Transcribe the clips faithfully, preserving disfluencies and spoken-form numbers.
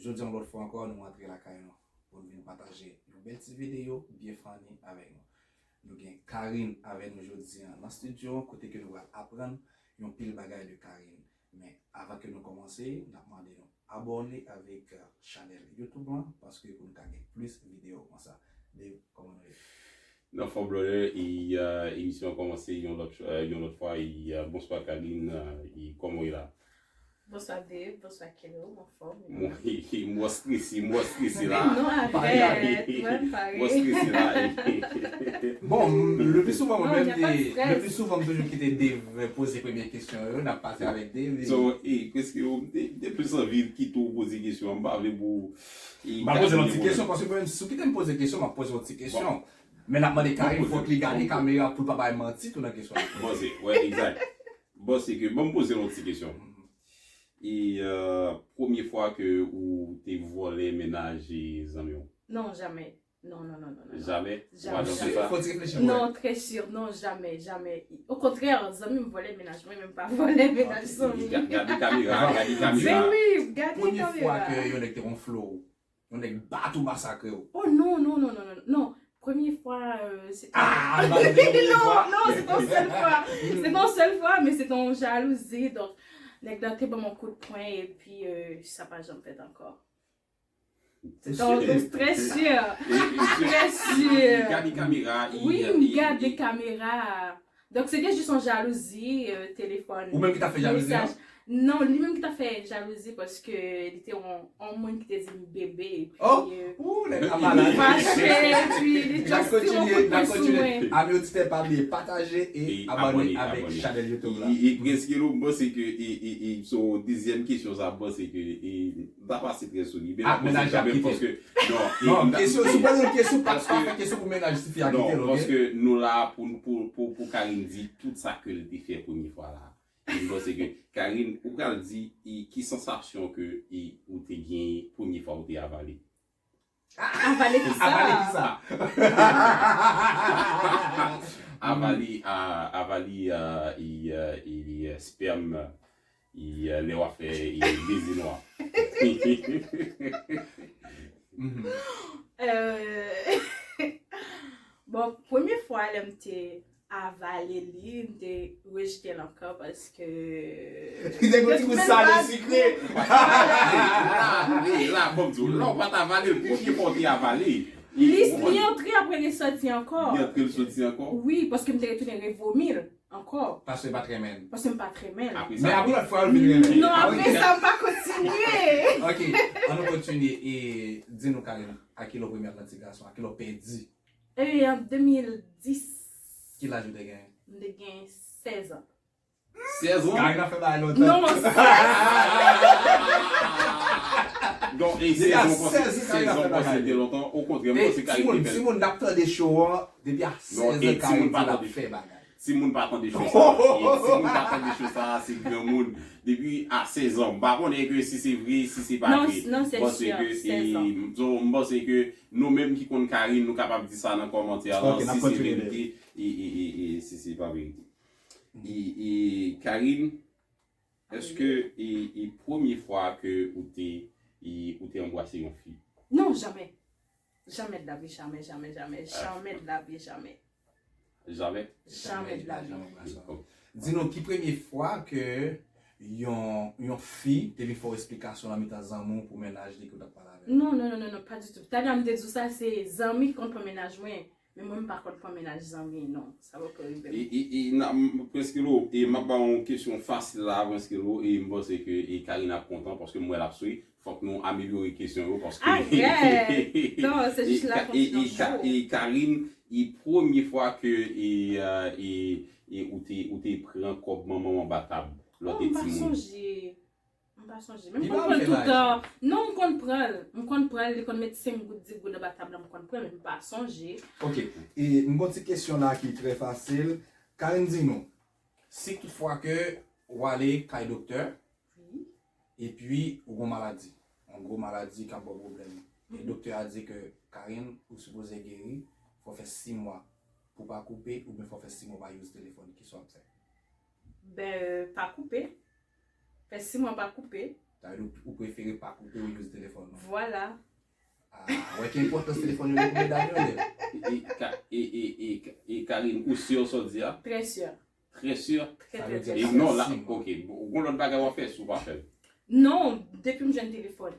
Jodi a, yon lòt fwa ankò, nou antre lakay nou pou n vin pataje yon bèl ti videyo byen funny avèk nou. Nou gen Karine avèk nou jodi a nan estidyo, kote ke nou pral aprann yon pil bagay de Karine. Men avan ke nou kòmanse, n ap mande nou abòne avèk, euh, chanèl YouTube lan, paske pou nou ka gen plis videyo konsa. Dave, kòman nou ye? Nan fòm brother, e, euh, emisyon an kòmanse yon lòt, euh, yon lòt fwa, e, euh, bonswa Karine, euh, e kòman w ye la? Bonswa Dave, bonswa Keno, m anfòm. Mwen, mwen strese, mwen strese la. Non, arèt, mwen pare. Mwen strese la. Bon, m- le plus souvent, mwen Non, menm, y a pas de te- stress. Le plus souvent, m toujou kite Dave poze premye kesyon yo, n ap pase avèk Dave. So, e, prèske yo, m te, m te plis anvi kite w poze kesyon an, m pa vle pou. M pa poze yon ti kesyon, paske mwen, si w kite m poze kesyon, m ap poze yon ti kesyon. Men n ap mande Karine, fòk li gade kamera pou l pa bay manti tou nan kesyon. Bon, se, wè, egzak. Bon, se ke, bon, m poze yon ti kesyon. E, euh, premye fwa ke ou te vòlè mennaj zanmi w? Non, jamè. Non, non, non, non, non. Jamè? Ou pa Jamè. janm fè sa? Fò ti reflechi. Non, très sûr, non, jamais, jamais. Au contraire, zanmi m vòlè mennaj mwen, men m pa vòlè mennaj zanmi. Ga- Gade kamera, gade kamera. Men wi, gade Premye fwa kamera. Ke yon nèg te yon flow, yon nèg bat ou, masakre w. Oh non, non, non, non, non, non. Premye fwa, euh, se Ah, bat ou premye non, fwa. Non, se te yon sèl fwa. Se te yon sèl fwa, men se te yon jalouzi. Donk, nèg la te ban m yon kout pwen epi euh, sa pa janm fèt ankò. Se te yon très sûr. E, e, Très sûr. Gade kamera. Wi, m gade kamera. Donk, se te jis yon jalouzi, euh, telefòn. Ou menm ki ta fè jalouzi an? Non, li menm ki ta fè jalouzi paske li te yon, yon moun ki te di m bebe. Epi, Oh! euh, Ou, nèg la li malad. Fache, epi li just tire yon kout pwen sou mwen. Ami oditè, pa bliye pataje e abòne avèk chanèl YouTube la. E prèske nou, m panse ke, e, e, e, so, dezyèm kesyon sa, m panse ke, e, m ta pase trè sou li. Men la, mennaj la kite. Paske, non, non, kesyon, si w poze yon kesyon, pa fè kesyon pou mennaj tifi a kite l, ok? Paske nou la pou, pou, pou, pou Karine di tout sa ke l te fè premye fwa la. M panse ke, Karine, ou pral di, e, ki sansasyon ke, e, ou te genyen premye fwa ou te avale? Avale kisa? Avale kisa? Avale, a, avale, a, e, e, e, sperm, e, lè w ap fè, e, beze nwa. Euh, bon, premye fwa lè m te avale li, m te rejte l ankò paske. Li te gon ti gout sale sikre. La, la, bon, m di w, la, ou pa t avale l, premye fwa w te avale. Li, li antre apre li soti ankò. Li antre l soti ankò. Wi, paske m te retounen revomi l ankò. Paske l pa t renmen l. Paske m pa t renmen l. Men apre lòt fwa, l vin renmen l. Non, apre sa, m pa kontinye. Ok, ann nou kontinye e di nou, Karine, a kilè w premye ap nan ti gason, a kilè w pèdi? E an de mil dis. Ki laj ou te genyen? M te gen sèz an. Sèz an? Karine ap fè bagay lontan. Non, sèz an. Donk, e sèz an, sèz an, se te lontan. Okontrè, mwen se Karine ki fè. Timoun, timoun, n ap tande show an, depi a sèz an, Karine di l ap fè bagay. Timoun pa tande show sa. Timoun pa tande show sa, se granmoun. Depi a sèz an, m pa konnen ke si se vre, si se pa vre. Non, se sè, sèz an. So, m panse ke nou menm ki konn Karine, nou kapab di sa nan kòmantè a, si se verite, e, e, e, e, si se pa verite. E, e, Karine, èske, e, e premye fwa ke ou te, e, ou te anbrase yon fi? Non, jamè. Jamè de la vie, jamè, jamè, jamè. Jamè de la vie, jamè. Jamè? Jamè de la vie. Di nou ki premye fwa ke yon, yon fi te vin fè w esplikasyon nan mitan zanmi w pou mennaj li ke w t ap pale avè l? Non, non, non, non, non, pa ditou. Talè a m te di w sa, se zanmi ki konn pran mennaj mwen. Men mwen, m pa konn pran mennaj zanmi, non. Sa poko rive m. E, e, e, na, m, prèske lo, e m ap ba w yon kesyon fasil la, prèske lo, e m panse ke, e Karine ap kontan, paske m wè l ap souri. Fòk nou amelyore kesyon yo, paske. Arèt! Non, se jis la konfidans yo. E Karine, e premye fwa ke, e, e, e ou te, ou te pran kòb manman w anba tab, lè w te timoun? Oh, m pa sonje. M pa sonje. Men m konn pran l toutan. Non, m konn pran l. M konn pran l, li konn met senk goud, dis goud anba tab la, m konn pran l, men m pa sonje. Ok. E m gon ti kesyon la ki trè fasil. Karine, di nou, si toutfwa ke w ale kay doktè, epi ou gon maladi, yon gwo maladi k ap ba w pwoblèm, e doktè a di ke, Karine, ou sipoze geri, fò w fè sis mwa pou w pa koupe, oubyen fò w fè sis mwa w pa use telefòn, kisa w ap fè? Ben, pa koupe. Fè sis mwa pa koupe. Sa vle di ou prefere pa koupe ou use telefòn? Vwala. Ah, wè ki enpòtans telefòn yo gen pou medam yo, men. E, e, Ka- e, e, e, e Karine, ou si sa w di a? Très sûr. Très sûr. Très, Sa très, vle très di sûr. E non, la, Sim. ok. Bon, gon lòt bagay w ap fè si w pa fè l. Non, depi m jwenn telefòn.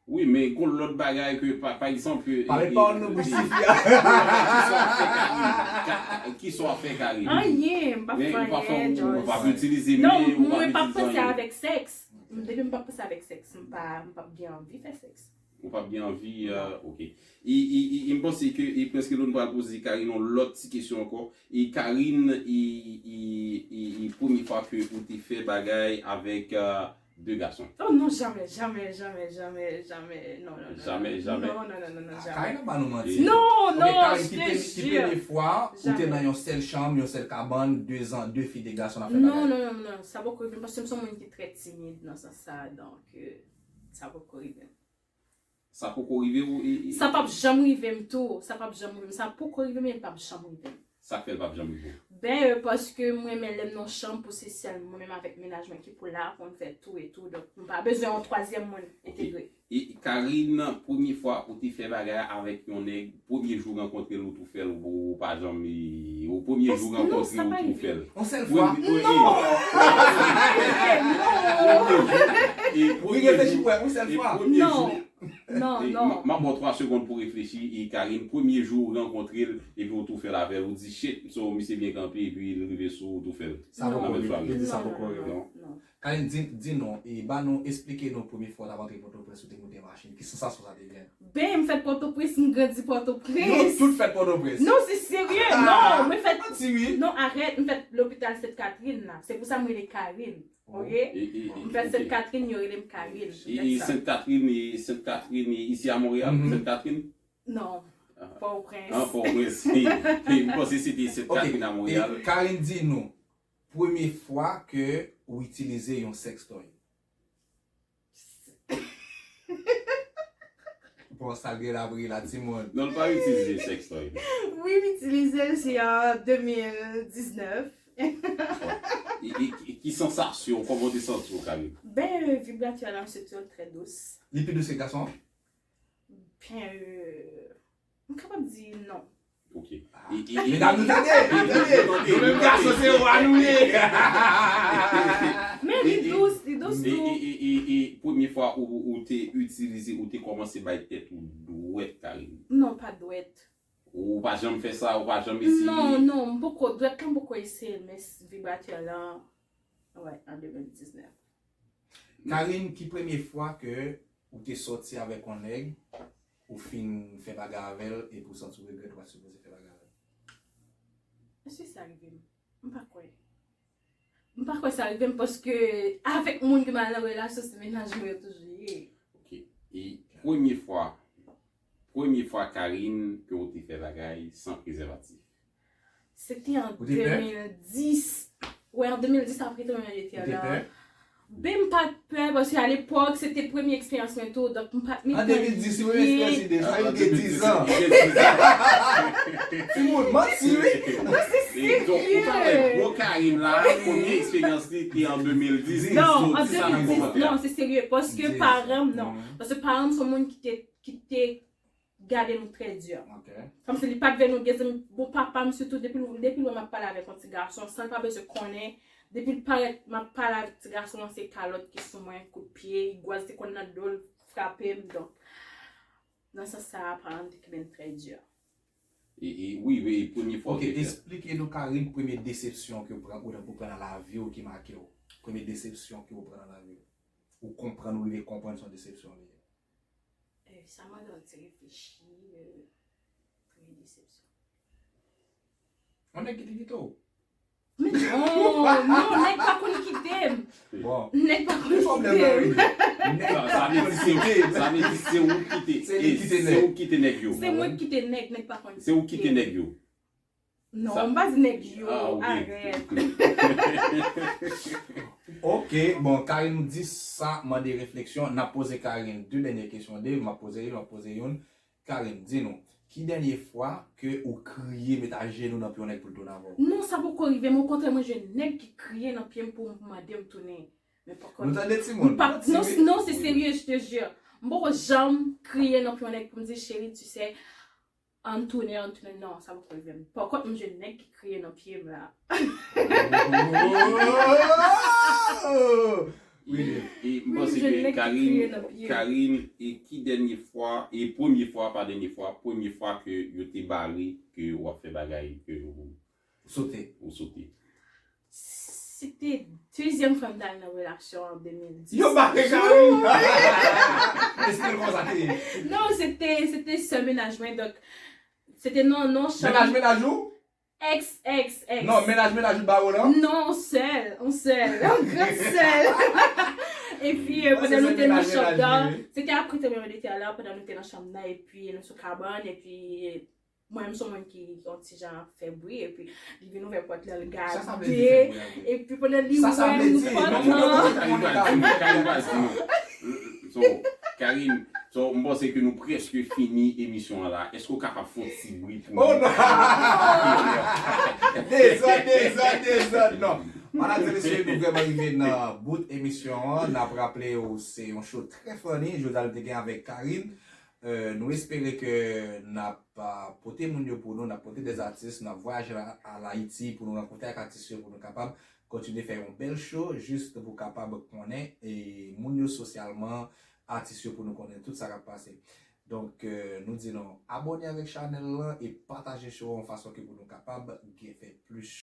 Wi, men gon lòt bagay ke, pa, pa egzanp, ke- Pale e- pa e- nou bouch e- tifi a. Ki sa w ap fè, Karine? Ka- Ki sa w ap fè, Karine? Anyen, m pa Men fè ou pa fè anyen, ou, ou George. pa ap itilize Non, men, ou pa mwen ap pa itilize panse anyen. Avèk sèks. Depi m pa panse avèk sèks, m pa, m pa gen anvi fè sèks. Ou p ap gen anvi, euh, ok. E, e, e, e m panse ke e prèske nou pral poze Karine yon lòt ti kesyon ankò. E Karine, e, e, e, e premye fwa ke ou te fè bagay avèk euh, de gason? Oh non, jamais, jamais, jamais, jamais, jamais. Non, non, non. Jamais, jamais. Non, non, non, non, non, jamais. Karine ap ba nou manti. Non, Ok, non, Karine, je ki te premye- ki jure. Premye fwa ou te Jamais. Nan yon sèl chanm, yon sèl kabann, de zan, de fi, de gason ap fè Non, bagay? Non, non, non, non. Sa poko rive m paske m se yon moun ki trè timid nan sans sa, donk euh, sa poko rive m. Sa poko rive ou? E, e, Sa p ap janm rive m tou. Sa p ap janm rive m. Sa poko rive m, e l p ap janm rive m. Sa k fè l p ap janm rive w? Ben, euh, paske m renmen lè m nan chanm pou se sèl mwen menm avèk mennaj mwen ki pou la, pou n fè tou e tou. Donk, m pa bezwen yon twazyèm moun entegre. E Karine, premye fwa ou te fè bagay avèk yon nèg, premye jou w rankontre l, ou tou fè l, ou pa janm, ou premye jou w Non, rankontre sa l, pa ou tou rive. fè l? Yon sèl Wi, fwa? wi, wi. Non! E Wi, premye reflechi jou, pou wè, yon sèl e fwa. premye Non. jou, Non, e non. m- m ap ba w twa segonn pou reflechi, e Karine, premye jou w rankontre l, epi w tou fè l avè l, ou di, shit, so misye byen kanpe, epi l rive sou ou, ou tou fè l. Sa poko Non. rive, li di sa poko rive. Non. Non. Karine, di, di nou, e ba nou, esplike nou premye fwa w t ap antre Pòtoprens ou te moute machin. Ki sansasyon sa te gen? Ben, m fèt Pòtoprens, m grandi Nou Pòtoprens. tout fèt Pòtoprens. Non, se serye. Ah, Non, mwen fèt. Manti, wi. Non, arèt, m fèt lopital Sent Katrin la. Se pou sa m rele Karine. Ok? E, e, e, M fèt ok. Sent Katrin, yo rele m Karine. E, e Sent Katrin, e Sent Katrin, e isi a Monreyal, Mhm. Sent Katrin? Non, Ah. Pòtoprens. An Pòtoprens. E, e m panse se te Sent Ok, Katrin a e Monreyal. Karine, di nou, premye fwa ke ou itilize yon sextoy? Bon, sa l gen la pri la, timoun. Non, l pa itilize sextoy. Wi, m itilize l, se an de mil diznèf. E, e, e ki sansasyon, kòman w te santi w, Karine? Ben, vibratè la, se toujou trè dous. Li pi dous ke gason? Ben, euh, m kapab di non. Ok. Medam, nou tande, nou tande. Nou menm gason, se wa nou ye. Men li dous, li dous E, tou. e, e, e, e premye fwa ou, ou te itilize, ou te kòmanse bay tèt ou dwèt, Karine? Non, pa dwèt. Ou pa janm fè sa, ou pa janm eseye? Non, non, m poko, dwèt la m poko eseye, men vibratè la, wè, an de mil diznèf. Karine, ki premye fwa ke ou te sòti avèk yon nèg, ou fin fè bagay avè l, epi ou santi w regrèt ou pa t sipoze fè bagay avè l? Èske sa rive m? M pa kwè. M pa kwè sa rive m paske avèk moun ki m al nan relasyon, se mennaj mwen yo toujou ye. Ok. E premye fwa, premye fwa, Karine, ke w te fè bagay san prezèvatif? Se te an Ou te pè? de mil dis. Wè, an de mil dis apre te mwen te Ou te pè? Ben, m pa t pè, paske alepòk, se te premye eksperyans mwen tou, donk m pa t met An de mil dis, si mwen eksperyans ide, sa An yo gen diz an. de mil dis, gen diz an. Timoun, manti, wi. Non, se E donk, ou ta wè, serye. Gwo Karine la, premye eksperyans li te an de mil dis. Non, So, an di sa nan de mil dis, kòmantè. Non, se serye, paske Dis. paran m, non. Mhm. Paske paran m se yon moun ki te, ki te gade nou trè di. Ok. Kòmsi li pa t vle nou gen zanmi. Bon, papa m sitou, depi l, depi l wè m ap pale avèk yon ti gason, san l pa bezwen konnen, depi l parèt, m ap pale avèk ti gason an, se kalòt ki sou mwen, kout pye, gwaz te konn nan do l, frape m, donk, nan sans sa a, paran m te kenbe m trè di. E, e, wi, wi, premye fwa Ok, w te fè. Esplike nou, Karine, premye desepsyon ke w pran, ou, ou pran nan lavi w ki make w. Premye desepsyon ke w pran nan lavi w. Ou konprann, ou rive konprann se yon desepsyon li ye. Eh, sa mande yon ti reflechi, eh, premye desepsyon. Yon nèg ki te kite w. Men non, non, nèg pa konn kite m. Bon. Nèg pa konn Ki pwoblèm nan kite m. Rene? Nèg Sa, sa pa vle konn di se ou, kite m. Sa vle di se ou ki te, Se li ki te se nèg. Ou ki te nèg yo. Se mwen ki te nèg, nèg pa konn kite. Se ou ki te nèg yo. Non, Sa- m pa di nèg yo, Ah, ok. Arèt. Ok, bon, Karine di sa mande refleksyon. N ap poze Karine de dènye kesyon de, m ap poze youn, m ap poze youn. Karine, di nou, ki dènye fwa ke ou kriye, met ajenou nan pye yon nèg pou l tounen avè w? Non, sa poko rive m. Okontrè, mwen jwenn nèg ki kriye nan pye m pou mande m tounen. Men poko. Nou tande timoun? M pa, Manti, non, wi. Non, se serye, je te jure. M poko janm kriye nan pye yon nèg pou m di, cheri, tu sais, ann tounen, ann tounen. Non, sa poko rive m. Pa kont, m jwenn nèg ki kriye nan pye m la. E m panse ke Karine, Karine, e ki dènye fwa, e premye fwa, pa dènye fwa, premye fwa ke yo te bare ke w ap fè bagay ke ou sote. Ou sote. Se te dezyèm fwa m t al nan relasyon an de mil dis. Yo bare Karine! Espere konsa te ye. Non, se te, se te sè mennaj mwen, donk se te nan, nan chanm. Mennaj mennaj ou? Ex, ex, ex. Non, mennaj mennaj ou bare w lan? Non, on sèl, on sèl, on gran sèl. Epi, euh, pandan nou te nan chanm nan, se te apre te mwen te la, pandan nou te nan chanm nan, epi nou sou kabann, epi mwen menm se yon moun ki yon ti jan fè bri, epi li vin ouvè pòt la, l gade, epi pandan li ouvè pòt lan. So, Karine, so, m panse ke nou prèske fini emisyon an la. Èske w kapab fè yon ti bri pou nou? Oh non! Dezòd, dezòd, dezòd, non. Madam e mesye, nou vrèman rive nan bout emisyon an. N ap raple w, se yon show trè funny. Jodi a nou te gen avèk Karine. Euh, nou espere ke n ap pote moun yo pou nou, n ap pote de atis, n ap vwayaje al Ayiti pou nou rankontre ak atis yo, pou nou kapab kontinye fè yon bèl show, jis pou kapab konnen e moun yo sosyalman, atis yo, pou nou konnen tout sa k ap pase. Donk, euh, nou di nou abòne avèk chanèl lan e pataje show an yon fason ke pou nou kapab gen fè plis